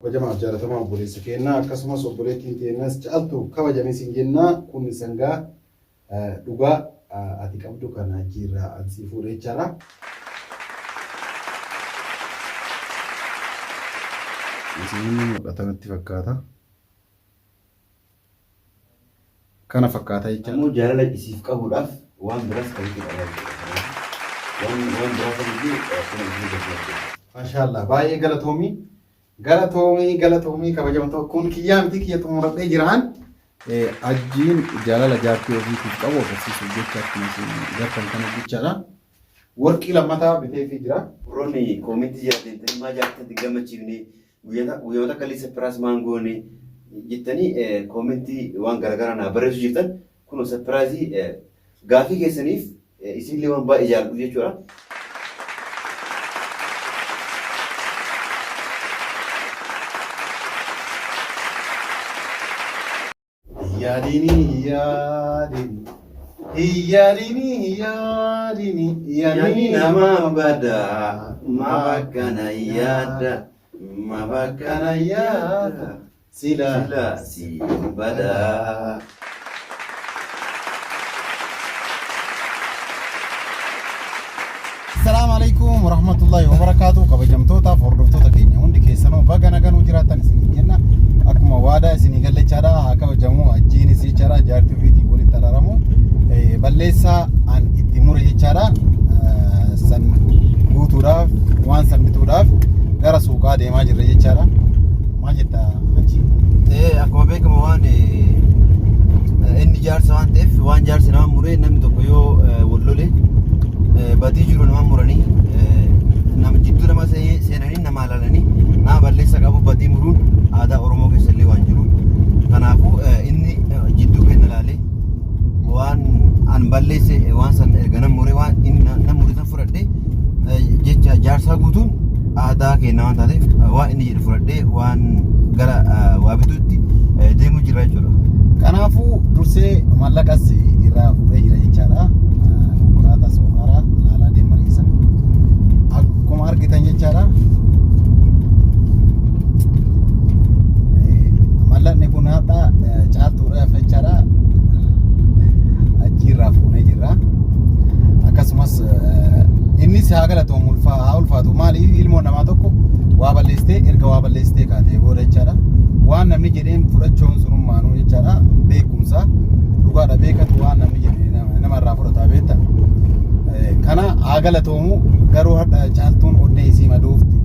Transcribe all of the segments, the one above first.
Kabajamaaf jaalatamaa obboleessa keennaa akkasumas obboleettiin teennas Caaltuu kabajami siin jenna. Kun sangaa dhugaa ati qabdu kan Hajjii irraa an sii fuudhe jechaadha. Isin mul'ata natti fakkaata. Kana fakkaata jechaadha. Ammoo jaalala isiif qabuudhaaf waan biraas qabuutu qaba jechuudha. Kanaaf waan waan biraa sanitti akkuma isin gargaartu. Maashaallah baay'ee galatoomii galatoomii galatoomii kabajamtoo kun kiyyaa miti kiyya xumuradhee jiraan. Ajjiin jaalala jaartii ofiitiif qabu agarsiisuuf jecha akkuma isin gartan kana jechaadha. Warqii lammataa biteefii jira. Warroonni koomentii jala deemtanii maa jaartatti gammachiifne Guyyaa takka illee sapiraas maan goone jettanii koomentii waan garaagaraa naa barreessu jirtan kun sapiraazii gaafii keessaniif isinillee waan baay'ee jaalladhu jechuudha. Yaadini yaadini yaadini yaadini Yaadni namaa bada ma bakkana yaada ma bakkana yaada sila sila si bada. Assalaamu alaikum warahmatullahi wabarakaatu kabajamtootaaf hordoftoota keenya hundi keessanuu baga naganuu jiraattan isinii jenna akkuma waadaa isinii gallachaadha haa kabajamu ajjiinis jechaadha jaartii ofiitiin walitti araaramu balleessaa an itti mure jechaadha san guutuudhaaf waan san bituudhaaf gara suuqaa deemaa jirra jechaadha maal jetta achi Akkuma beekamu waan inni jaarsa waan ta'eef waan jaarsi nama muree namni tokko yoo wal lole badii jiru nama muranii nama jidduu nama seenanii nama ilaalanii nama balleessa qabu badii muruun aadaa Oromoo keessa illee waan jiru. Kanaafuu inni jidduu keenya ilaalee waan an balleesse waan san erga nan muree waan inni nan mure san fudhadhe jecha jaarsaa guutuun aadaa keenya waan taateef waan inni jedhu fudhadhee waan gara waa bituutti deemuu jira jechuudha. Kanaafuu dursee mallaqas irraa fuudhee jira jechaadha. Konkolaataa soofaaraa ilaalaa deemaniisa. Akkuma argitan jechaadha. Mallaqni kun har'a caaltuudhaaf jechaadha. Achi irraa fuunee jirra. Akkasumas innis haa galatoomu haa ulfaatu maaliif ilmoon namaa tokko waa balleessitee erga waa balleessitee kaatee booda jechaadha. Waan namni jedheen fudhachuun sunummaanuu jechaadha beekumsa dhugaadha beekatu waan namni jedhe namarraa fudhataa beekta. Kana haa galatoomu garuu hadha caaltuun onnee isii madoofti.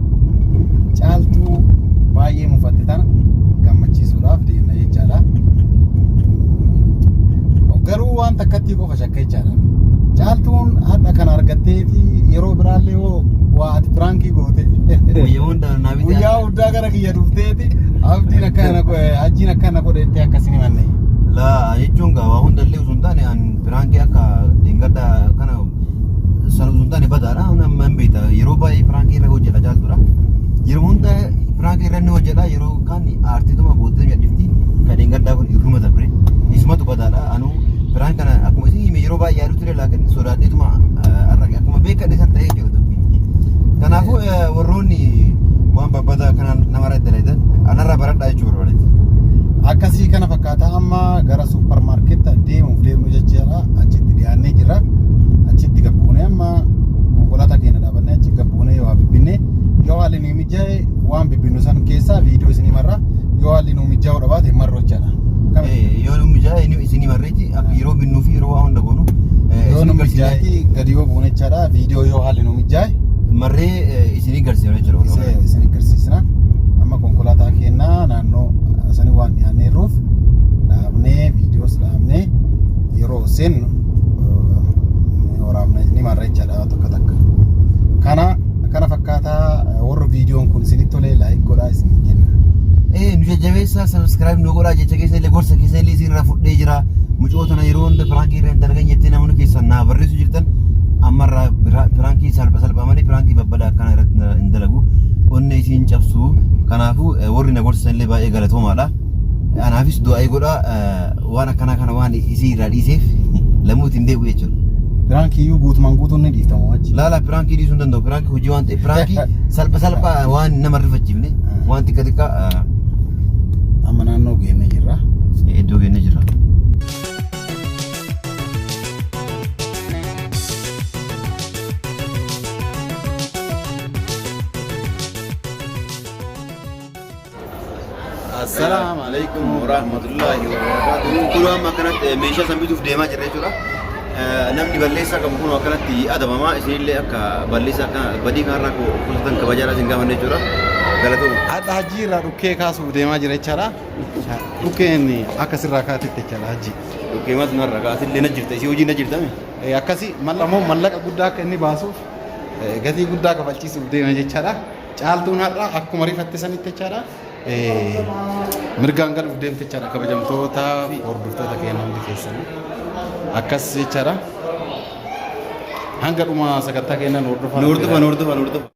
Caaltuu baay'ee mufatte tana gammachiisuudhaaf deemna jechaadha. Garuu waan takkattii qofa shakka jechaadha. Caaltuun hadha kana argatteeti yeroo biraallee hoo waa ati piraankii goote. Guyyaa hundaa naa bitee Guyyaa hundaa gara kiyya dhufteeti abdiin akkana hajjiin akkana godhettee akkasin himanne. Laa jechuun gaa waa hunda illee osoo hin taane an piraankii akka dheengadda kana sana osoo hin taane badaadha. Amma hin beekta yeroo baay'ee piraankii irra hojjedha caaltuudha. Yeroo hunda piraankii irra inni hojjedha yeroo kaan aartiituma booddee gadhifti kan dheengaddaa kun irruma dabre. Isumatu badaadha. Anuu piraan kana akkuma isin hime yeroo baay'ee yaaduu ture laakiin sodaadheetuma arrage akkuma beekadhe san ta'ee jiru dubbiin. Kanaafuu warroonni waan babbadaa kana namarra dalagan anarraa baradhaa jechuu barbaadetti. Akkasii kana fakkaata amma gara suuparmaarkeetta deemuuf deemnu jechaadha. Achitti dhiyaannee jirra. Achitti gabbuunee amma konkolaataa keenya dhaabannee achi gabbuunee yoo bibbinne yoo haalli nu mijaa'e waan bibbinnu san keessaa viidiyoo isinii marra yoo haalli nu mijaa'uu dhabaate marru jechaadha. Yoo nu mijaa'e isinii marreetti yeroo binnuu fi yeroo waa hunda goonu. Yoo nu mijaa'e gadi yoo buune jechaadha viidiyoo yoo haalli nu mijaa'e. Marree isinii garsiifna jechuudha. Isin garsiisna. Amma konkolaataa keenyaa naannoo sanii waan dhiyaanneerruuf dhaabnee viidiyoos dhaabnee yeroo seennu waraabna ni marra jechaadha tokko takka. Kana kana fakkaataa warri viidiyoon kun isinitti tolee laayik godhaa isin jenna. Nu jajjabeessaa subscribe nu godhaa jecha keessa illee gorsa keessa illee isin irraa fudhee jira. Mucoo tana yeroo hunda piraankii irra hin dalagan jettee namoonni keessan naa barreessu jirtan ammarraa piraankii salpha salphaa malee piraankii babbadaa akkana irratti hin dalagu. Onnee isiin cabsu. Kanaafuu warri na gorsan illee baay'ee galatoomaadha. Anaafis du'aa'ii godhaa waan akkanaa kana waan isii irraa dhiiseef lamuu ittiin deebi'u jechuudha. Piraankii iyyuu guutumaan guutuun ni dhiiftamu achi. Laala piraankii dhiisuu hin danda'u. Piraankii hojii waan ta'eef piraankii salpha salphaa waan nama rifachiifne. Waan xiqqa xiqqa Amma naannoo geennee jirra. Iddoo geennee jirra. Assalaamu alaikum warahmatullahi wabarakatuh. Kun amma akkanatti meeshaa san bituuf deemaa jirra jechuudha. Namni balleessaa qabu kun akkanatti adabama. Isinillee akka balleessaa akka badii kanarraa qusatan kabajaadhaa isin gaafanna jechuudha. Galatooma. Hadha hajii irraa dhukkee kaasuuf deemaa jira jechaadha. Dhukkeen akka sirraa kaatetti jechaadha hajii. Dhukkee maaltu narraa kaasillee na jirta. Isii hojii na jirtame. Akkasi mallamoo mallaqa guddaa akka inni baasuuf gatii guddaa kafalchiisuuf deema jechaadha. Caaltuun har'a akkuma rifatte sanitti jechaadha. Mirgaan galuuf deemte jechaadha kabajamtoota hordoftoota keenya hundi keessanii. Akkas jechaadha. Hanga dhuma sagantaa keenyaan hordofaa. Nu hordofa, nu hordofa, nu hordofa.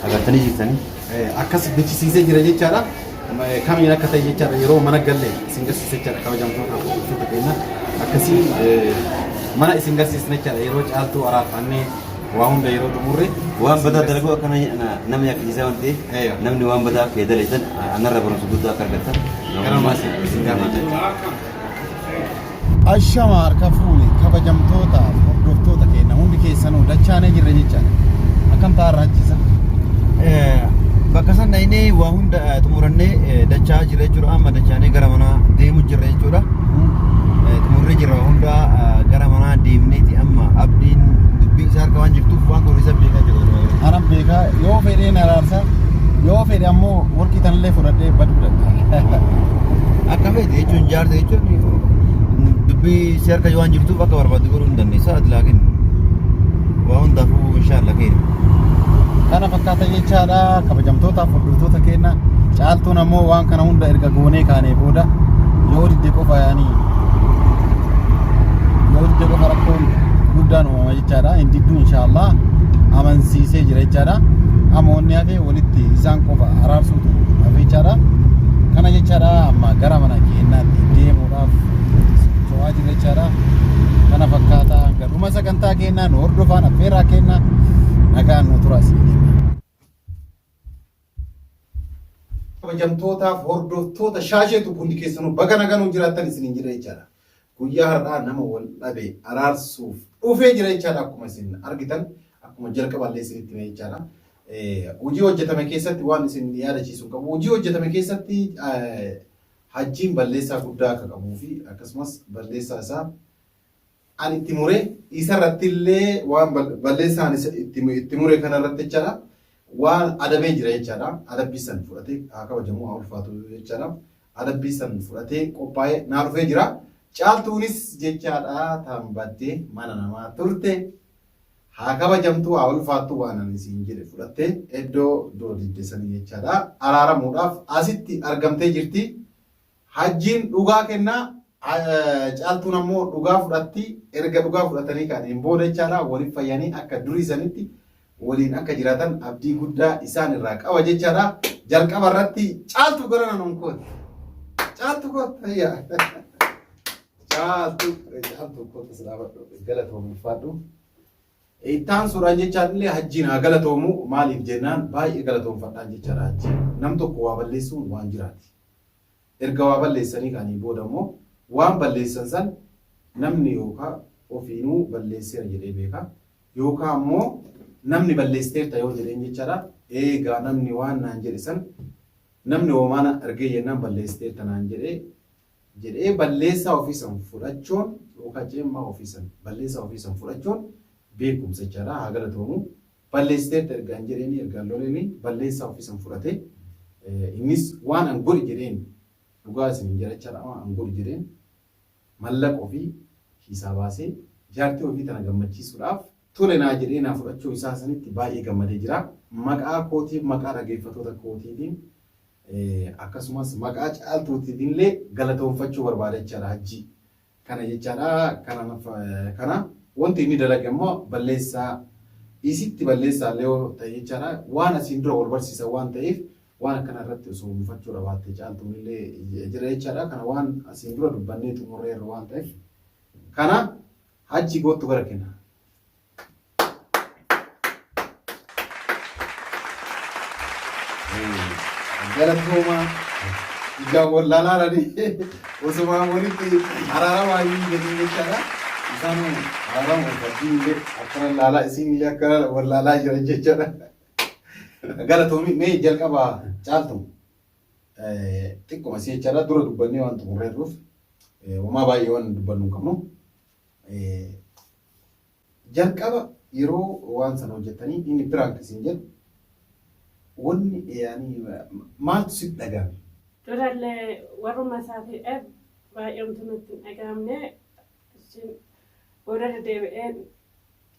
Agartanii jirtanii. Akkas bichisiisee jira jechaadha. Kamiin akka ta'e jechaadha yeroo mana galle isin garsiisa jechaadha kabajamtoota hordoftoota keenya. Akkasii mana isin garsiisna jechaadha yeroo caaltuu araarfannee waa hunda yeroo xumurre. Waan badaa dalaguu akka nama yakkisiisaa waan ta'eef namni waan badaa akka daleessan anarra barumsa guddaa akka argattan. Gara isin gaafata jechaadha. Ashama harka fuune kabajamtoota hordoftoota keenya hundi keessanuu dachaanee jirra jechaadha. Akkam ta'aa raachisa? Bakka san dhaynee waa hunda xumurannee dachaa jirra jechuudha. Amma dachaanee gara manaa deemu jirra jechuudha. Xumurree jirra waa hunda gara manaa deemneeti amma abdiin dubbii isaa harka waan jirtuuf waan godhu isa beekaa jiru. Anan beekaa yoo fedheen araarsa yoo fedhe ammoo warqii tanallee fudhadhee baduu danda'a. Akka feete jechuun jaarsa jechuun dubbii si harka waan jirtuuf akka barbaaddu godhuu hin dandeessa. Ati laakiin waa hundaafuu inshaallah keeri. Kana fakkaata jechaadha kabajamtootaaf hordoftoota keenya caaltuun ammoo waan kana hunda erga goonee kaanee booda yoo didde qofa yaanii yoo didde qofa rakkoon guddaan uumama jechaadha hin didduu inshaallah amansiisee jira jechaadha amma wanni hafe walitti isaan qofa araarsuutu hafe jechaadha kana jechaadha amma gara mana keenyaatti deemuudhaaf socho'aa jira jechaadha kana fakkaata hanga dhuma sagantaa keenyaa nu hordofaan affeerraa keenyaa nagaan nu turaa isin jenna. Kabajamtootaaf hordoftoota shaasheetu hundi keessanuu baga nagaan jiraattan isiniin jira jechaadha. Guyyaa har'aa nama wal dhabe araarsuuf dhufee jira jechaadha akkuma isin argitan akkuma jalqaballee isinitti hime jechaadha. Hojii hojjetame keessatti waan isin yaadachiisu qabu. Hojii hojjetame keessatti hajjiin balleessaa guddaa akka qabuu fi akkasumas balleessaa isaa an itti mure isa irratti illee waan balleessaan itti mure kana irratti jechaadha waan adabee jira jechaadha. Adabbii san fudhatee haa kabajamu haa ulfaatu jechaadha. Adabbii san fudhatee qophaa'ee naa dhufee jira. Caaltuunis jechaadha tan baddee mana namaa turte haa kabajamtu haa ulfaattu waan ani siin jedhe fudhattee iddoo dura didde sanii jechaadha. Araaramuudhaaf asitti argamtee jirti. Hajjiin dhugaa kennaa caaltuun ammoo dhugaa fudhatti erga dhugaa fudhatanii ka'aniin booda jechaadha waliif fayyanii akka durii sanitti waliin akka jiraatan abdii guddaa isaan irraa qaba jechaadha. Jalqaba irratti caaltu gara nanuun kooti. Caaltu kooti fayyaa. Caaltu caaltu kooti si dhaabadhu galatoomi ulfaadhu. Ittaan suuraan jechaan illee hajjiin haa galatoomu maaliif jennaan baay'ee galatoomfadhaan jechaadha hajjiin. Nam tokko waa balleessuun waan jiraati. Erga waa balleessanii ka'anii booda immoo waan balleessan san namni yookaa ofiinuu balleesseera jedhee beeka yookaa ammoo namni balleessiteerta yoo jedheen jechaadha Eegaa namni waan naan jedhe san namni homaa na argee jennaan balleessiteerta naan jedhee jedhee balleessaa ofii san fudhachuun yookaan ceemmaa ofii san balleessaa ofii san fudhachuun beekumsa jechaadha. Haa galatoomu. Balleessiteerta ergaan jedheeni ergaan loleeni balleessaa ofii san fudhate innis waan an godhi jedheen dhugaa isiniin jedha jechaadha waan an godhi jedheen mallaqa ofii kiisaa baasee jaartii ofii tana gammachiisuudhaaf tole naa jedhee naa fudhachuu isaa sanitti baay'ee gammadee jira. Maqaa kootiif maqaa dhageeffatoota kootiitiin akkasumas maqaa Caaltuutiitiin illee galatoomfachuu barbaada jechaadha Hajjii. Kana jechaadha kana kana wanti inni dalage immoo balleessaa isitti balleessaa illee yoo ta'e jechaadha waan asiin dura wal barsiisan waan ta'eef waan akkana irratti osoo mufachuu dhabaatte Caaltuun illee jira jechaadha. Kana waan asiin dura dubbannee xumurreerra waan ta'eef kana Hajji goottu gara kenna. Galatoomaa ijaan wallaalaalanii osuma walitti araaramaa iyyuu jedhee jechaadha. Isaan araarama ulfatiin illee akkana laalaa isiin illee akkana wallaalaa jiran jechaadha. Galatoomi mee jalqaba Caaltu xiqquma si jechaadha dura dubbannee waan xumurreerruuf homaa baay'ee waan dubbannu hin qabnu. Jalqaba yeroo waan sana hojjettanii inni piraank isin jedhu wanni yaani maaltu sitti dhaga'ame? Durallee warruma isaa fedhe baay'ee homtuu natti hin dhaga'amne. Achiin booda deebi'ee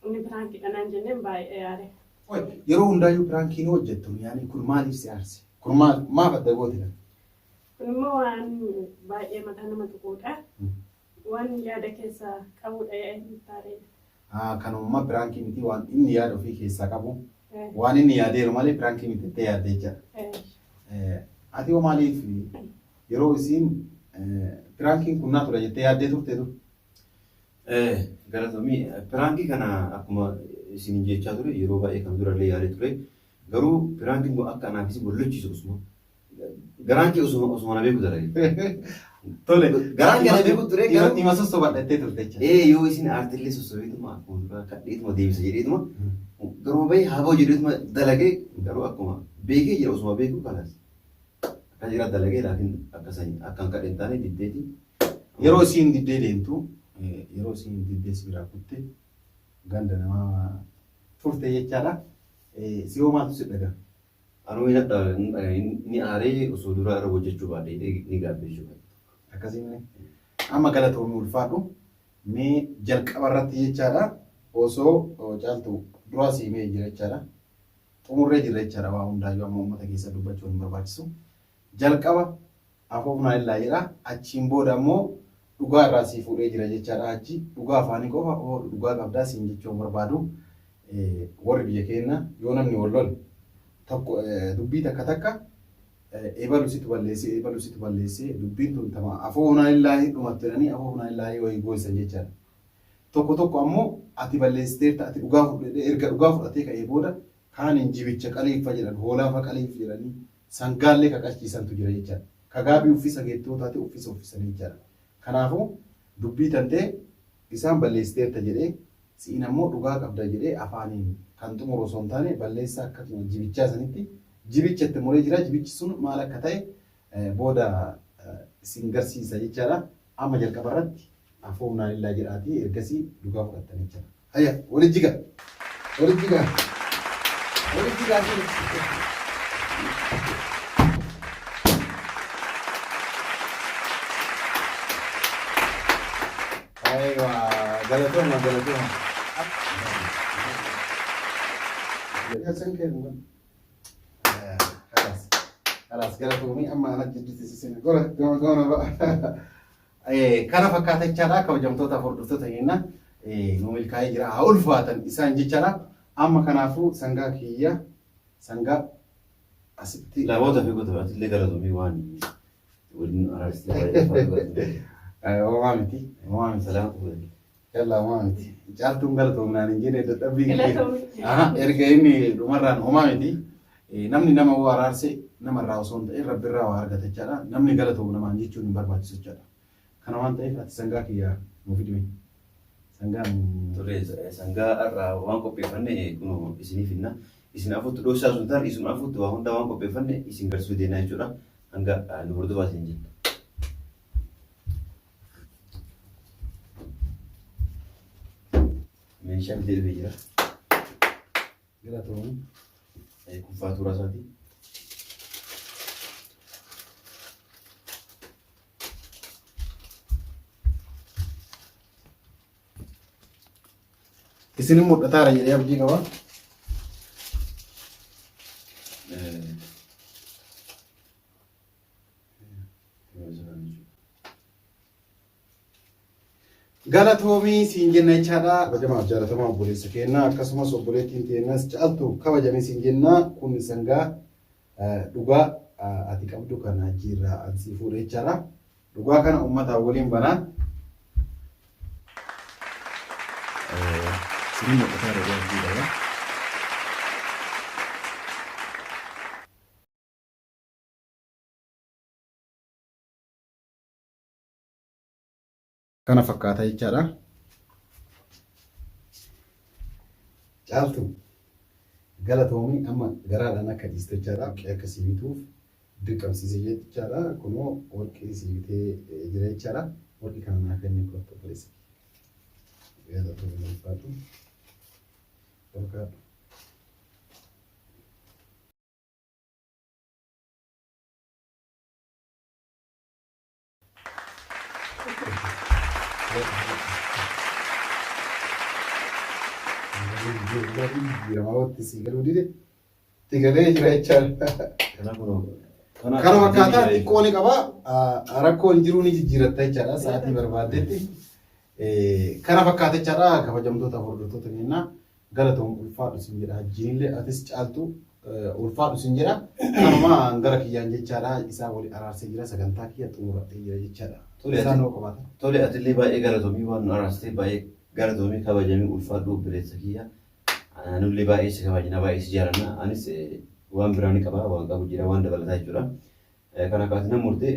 inni piraankiidha naan jenneen baay'ee aare. Qoy yeroo hundaayyuu piraankii ni hojjettu yaani kun maaliif si aarse? Kun maal maaf adda goote kana? Kun immoo waan baay'ee mataa nama tuquudha. Waan yaada keessaa qabuudha yaa'ee taaree. Kanummaa piraankii miti waan inni yaada ofii keessaa qabu waan inni yaadeeru malee piraankii miti jettee yaadde jechaadha. Ati hoo maaliif yeroo isiin piraankiin kun naa tola jettee yaaddee turte dur? Galatoomii piraankii kana akkuma isin jechaa ture yeroo baay'ee kan durallee yaadee ture. Garuu piraankiin kun akka anaaf isin wal lolchiisu osuma garaan kee osuma na beeku dalage. Tole. Garaan kee na beeku ture garuu Dhima sossobadhattee turte jecha. Ee yoo isin aartillee sossobeetuma akkuma duraa kadheetuma deebisa jedheetuma garuma bahee haa bahu jedheetuma dalagee garuu akkuma beekee jira osuma beeku kanas akka jira dalagee laakiin akka san akka hin kadhe hin taane diddeeti. Yeroo isiin diddee deemtu yeroo isiin diddee si biraa kutte ganda namaa turte jechaadha. Si hoo maaltu si dhaga'ame? Anuu ni aaree osoo duraa irra hojjechuu baadhee ni gaabbe jechuudha. Akkasii malee. Amma galatoomii ulfaadhu. Mee jalqaba irratti jechaadha. Osoo Caaltu duraa si himee jira jechaadha. Xumurree jirra jechaadha waa hundaayyuu amma uummata keessa dubbachuun hin barbaachisu. Jalqaba afoofnaa illaa jedha. Achiin booda ammoo dhugaa irraa sii fuudhee jira jechaadha Hajji. Dhugaa afaanii qofa oolu dhugaa qabdaa siin jechuu hin barbaadu. Warri biyya keenya yoo namni wal lole tokko dubbii takka takka ebalu situ balleessee ebalu situ balleessee dubbiin tun tama afoofnaa illaahi dhumattu jedhanii afoofnaa illaahi wayii gooysan jechaadha. Tokko tokko ammoo ati balleessiteerta ati dhugaa fudhu jedhee erga dhugaa fudhatee ka'ee booda kaaniin jibicha qaliiffa jedhan hoolaafa qaliif jedhanii sangaallee ka qalchiisantu jira jechaadha. Ka gaabii uffisa geettoo taate uffisa uffisanii jechaadha. Kanaafuu dubbii tantee isaan balleessiteerta jedhee si'iin ammoo dhugaa qabda jedhee afaaniin kan xumuru osoo hin taane balleessaa akkatuma jibichaa sanitti jibicha itti muree jira. Jibichi sun maal akka ta'e booda isin garsiisa jechaadha. Amma jalqaba irratti afoomnaa lillaa jedhaatii ergasii dhugaa fudhattan jechaadha. Hayya walitti jiga. Walitti jiga. Walitti jigaa. Aywa galatooma galatooma. Kalaas kalaas galatoomii amma ana jidduutti sisine gora gama gama ba'a. Kana fakkaata jechaadha kabajamtoota hordoftoota keenya nu milkaa'ee jira haa ulfaatan isaan jechaadha. Amma kanaafuu sangaa kiyya sangaa asitti. Namoota fi goota atillee galatoomii waan waliin araarsitee baay'ee ulfaatu galatoomii. Homaa miti homaa miti. Salaamatu godhani. Yalla homaa miti. Caaltuun galatoomnaan hin jenne dadhabbii kiyya. Galatoomii. Aha, erga inni dhumarraan homaa miti. Namni nama waa araarse namarraa osoo hin ta'in Rabbirraa waa argata jechaadha. Namni galatoomu namaan jechuun hin barbaachisu jechaadha. Kana waan ta'eef ati sangaa kiyya nuu fidi mee. Sangaa nu Tole sangaa har'a waan qopheeffanne kunoo isiniif hinna. Isin afuutti dhoofsaa sun taane isin afuutti waa hundaa waan qopheeffanne isin garsiisuu deemna jechuudha. Hanga nu hordofaa isin jenna. Meeshaa bitee dhufee jira. Galatoomii. Kun faatuuraa isaati. Isin mul'ataara jedhee abdii qaba. Galatoomii siin jenna jechaadha. Kabajamaaf jaalatamaa obboleessa keenya akkasumas obboleettiin teenyas caaltu kabajamee siin jenna. Kun sangaa dhugaa ati qabdu kan hajji irraa an sii fuudhe jechaadha. Dhugaa kana uummataa waliin banaa. Isin mul'ataa jedhee abdii qaba. Kana fakkaata jechaadha. Caaltu galatoomii amma garaadhaan akka dhiistu jechaadha. Warqee akka sii bituuf dirqamsiise jechaadha. Kunoo warqee sii bitee jira jechaadha. Warqii kana naa kenni kottu obboleessa kiyya. Galatoomii ulfaadhu. Ulfaadhu. Jijjiiramaatti sii galuu dide itti galee jira jechaadha. Kana fakkaataa xiqqoo ni qaba. Rakkoo hin jiruu ni jijjiiratta jechaadha sa'aatii barbaaddetti. Kana fakkaata jechaadha kabajamtoota hordoftoota keenyaa. Galatoom ulfaadhu sin jedha hajjiinillee atis caaltu ulfaadhu sin jedha. Kanuma gara kiyyaan jechaadha isaa wali araarsee jira sagantaa kiyya xumuradhee jira jechaadha. Tole Isaan hoo qabaatan. Tole atillee baay'ee galatoomii waan nu araarsitee baay'ee galatoomii kabajamii ulfaadhu obboleessa kiyya. Nullee baay'ee si kabajna baay'ee si jaalanna. Anis waan biraa ni qaba waan qabu jira waan dabalataa jechuudha. Kana kaati na murte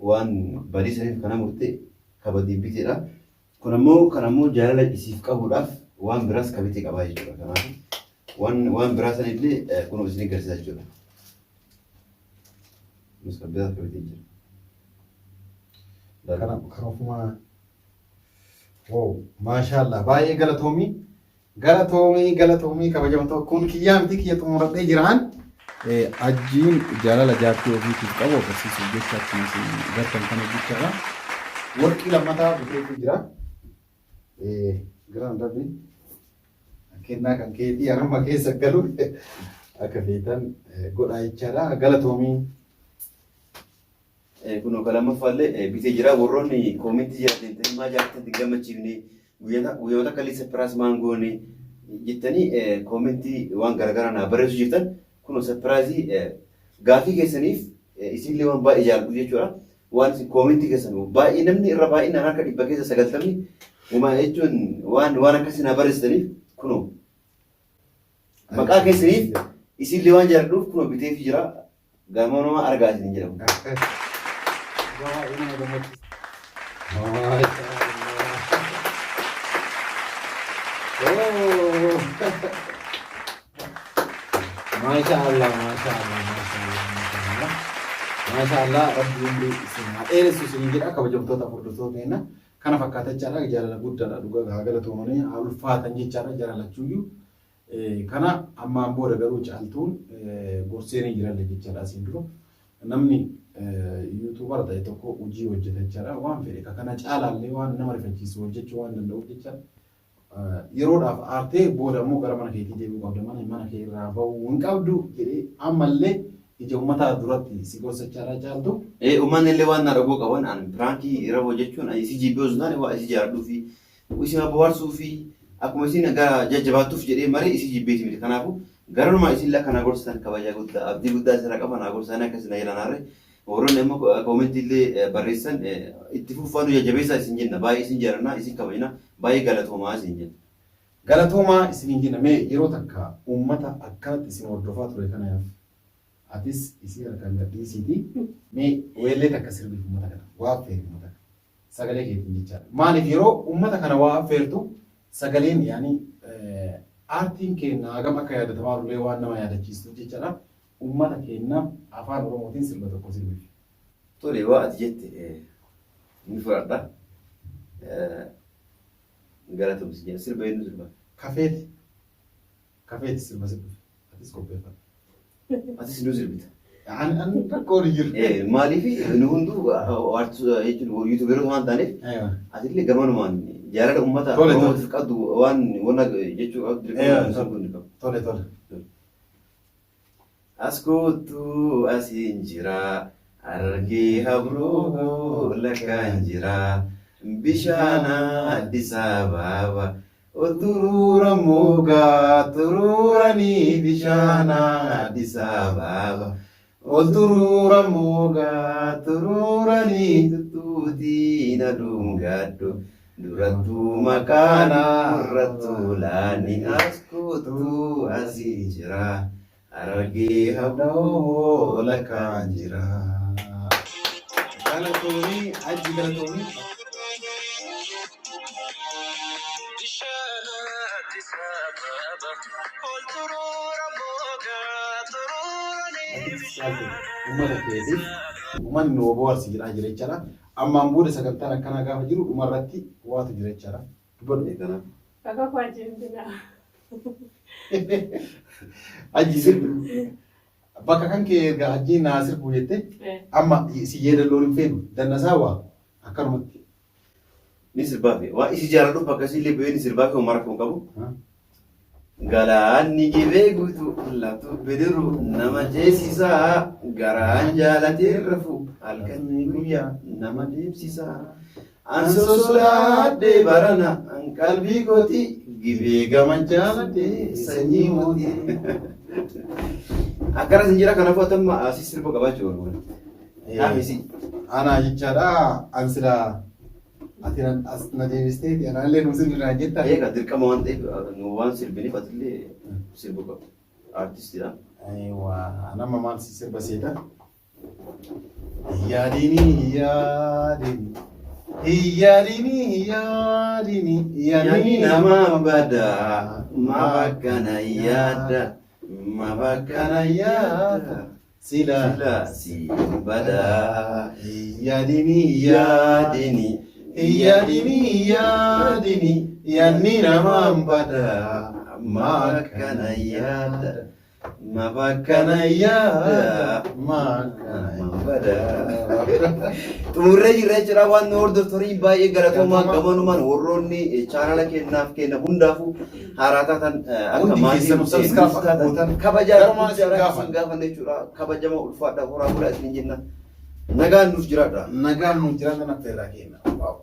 waan badii saniif kana murte kabadii biteedha. Kun ammoo kan ammoo jaalala isiif qabuudhaaf waan biraas ka bite qabaa jechuudha. Kanaaf waan waan biraa sanillee kunoo isin agarsiisa jechuudha. Kunis kan biraas ka bitee jira. Kana kan ofumaa wow maashaallah baay'ee galatoomii galatoomii galatoomii kabajamtoo kun kiyyaa miti kiyya xumuradhee jiraan. Ajjiin jaalala jaartii ofiitiif qabu agarsiisuuf jecha akkuma isin gartan kana jechaadha. Warqii lammataa biteetu jira. Giraan darbi kennaa kan keetii harma keessa galu akka feetan godhaa jechaadha. Galatoomii. Kunoo kan lammaffaallee bitee jira. Warroonni koomentii jala deemtanii maa jaartii hin gammachiifne guyyoota akka illee sapiraas maan goone jettanii koomentii waan garaagaraa naa barreessu jirtan kunoo sapiraazii gaafii keessaniif isinillee waan baay'ee jaalladhu jechuudha. Waan isin koomentii keessan baay'ee namni irra baay'inaan harka dhibba keessa sagaltamni uumaa jechuun waan waan akkasii naa barreessitaniif kunoo maqaa keessaniif isinillee waan jaalladhuuf kunoo biteefii jira. Gamanuma argaa isin jedhamu. Baay'ee nama gammachiisa. Maasha Allah, maasha Allah, maasha Allah, maasha Allah. Maasha Allah, rabbi umrii isin haa dheeressu isin jedha kabajamtoota hordoftoota keenya. Kana fakkaata jechaadha jaalala guddaadha dhugaa haa galatoomanii haa ulfaatan jechaadha jaalalachuuyyuu. Kana ammaan booda garuu Caaltuun gorseenii jiralle jechaadha asiin dura. Namni yuutuubara ta'e tokko hojii hojjeta jechaadha. Waan fedhe ka kana caalaallee waan nama rifachiisu hojjechuu waan danda'uuf jechaadha. Yeroodhaaf aartee booda immoo gara mana keetii deebi'uu qabda mana mana kee irraa ba'uu hin qabdu jedhee ammallee ija uummataa duratti si gorsa jechaadha Caaltu. Uummanni illee waan na dhagoo qaban an piraankii irra hojjechuun ani si jibbee osoo hin taane waa isi jaalladhuu fi Isima boharsuu fi akkuma isin gara jajjabaattuuf jedhee malee isii jibbeeti miti. Kanaafuu garanumaa isin akka na gorsitan kabajaa guddaa abdii guddaa isinirraa qaba na gorsaa akka isin na jalaan aarre warroonni amma koomentii illee barreessan itti fufaa nu jajjabeessaa isin jenna baay'ee isin jaallanna isin kabajna baay'ee galatoomaa isin jenna. Galatoomaa isiniin jenna mee yeroo takka uummata akkanatti isin hordofaa ture kanaaf atis isii harkaan gad dhiisiitii mee weellee takka sirbiif uummata kana waa affeeri uummata kana. Sagalee keetiin jechaadha. Maaliif yeroo uummata kana waa affeertu sagaleen yaani Aartiin keenya hagam akka yaadatamaa illee waan nama yaadachiistuuf jechaadha. Uummata keenyaaf Afaan Oromootiin sirba tokko sirbiif. Tole, waa ati jette ni fudhadha. Galatoomsi jedha. Sirba eenyu sirba? Kafeeti. Kafeeti sirba sirbiif. Atis qopheeffadhu. Atis nu sirbita. An rakkoo hin jiru. Maaliif nu hunduu jechuun yuutuuberoota waan taaneef atillee gamanumaan jaalala uummata Oromootiif qabdu waan wanna jechuu qabdu dirqama sirbuun ni qabu. Tole tole. As koottu, asiin jira, Harargee habroo lakkaan jira, bishaan Addis Ababa ol xuruura moogaa xuruuranii, bishaan Addis Ababa ol xuruura moogaa xuruuranii. Tuttuutii na dhungadhu, durattuu maqaana irrattuu laani, as koottu, asiin jira, Harargee habroo lakkaan jira. Galatoomii Hajji, galatoomii. Bishaan Addis Ababa ol xuruura moogaa xuruuranii. Uummata keetiif uummanni nu bohaarsi jedhaa jira jechaadha. Ammaan booda sagantaan akkanaa gaafa jiru dhumarratti waatu jira jechaadha. Dubbadhu. Kanaaf. Bakka koo ajjeemtina. Hajji, sirbi. Bakka kan kee erga hajjiin naa sirbu jette, amma si yeedalloon hin feenu dannasaa waa akkanumatti. Ni sirbaafi. Waa isi jaaladhuuf akkasii bu'ee ni sirbaafi, homaa rakkoo hin qabu. Galaanni Gibee guutuu laftu bidiru nama ceesisaa, garaan jaalatee rafu halkan guyyaa nama deemsisaa. An sosodaadhee barana an qalbii kooti Gibee gama jaaladhee sanyii mootii. Akkana sin jira, kanaafuu atamma asii sirba qabaachuu barbaada. Naafisi. Anaa jechaadha, an silaa ati as na deebisteeti anaallee nu sirbinaa jetta. Egaa dirqama waan ta'eef nu waan sirbiniif atillee sirbu qabda. Artistiidha. Aywa, nama maal si sirba seeta? Yaadini, yaadini, yaadini, yaadini, yaadni nama badaa ma bakkana yaadda, ma bakkana yaadda, sila sila si badaa. Yaadini, yaadini, yaadini, yaadini, yaadni nama badaa ma bakkana yaadda, ma bakkana yaadda, ma ma badaa. Xumurree jirra jechuudha. Waan nu hordoftanii baay'ee galatoomaa. Gamanumaan warroonni chaanala kennaaf kenna hundaafuu haaraa taatan, akka Hundi maatii keessanuu subscribe akka gootan kabajaa garumaan isin guddaadhaan gaafan. Isin gaafanna jechuudha. Kabajama, ulfaadha, horaa bulaa isin jenna. Nagaan nuuf jiraadha. Nagaan nuuf jiraatan affeerraa kenna. Wow.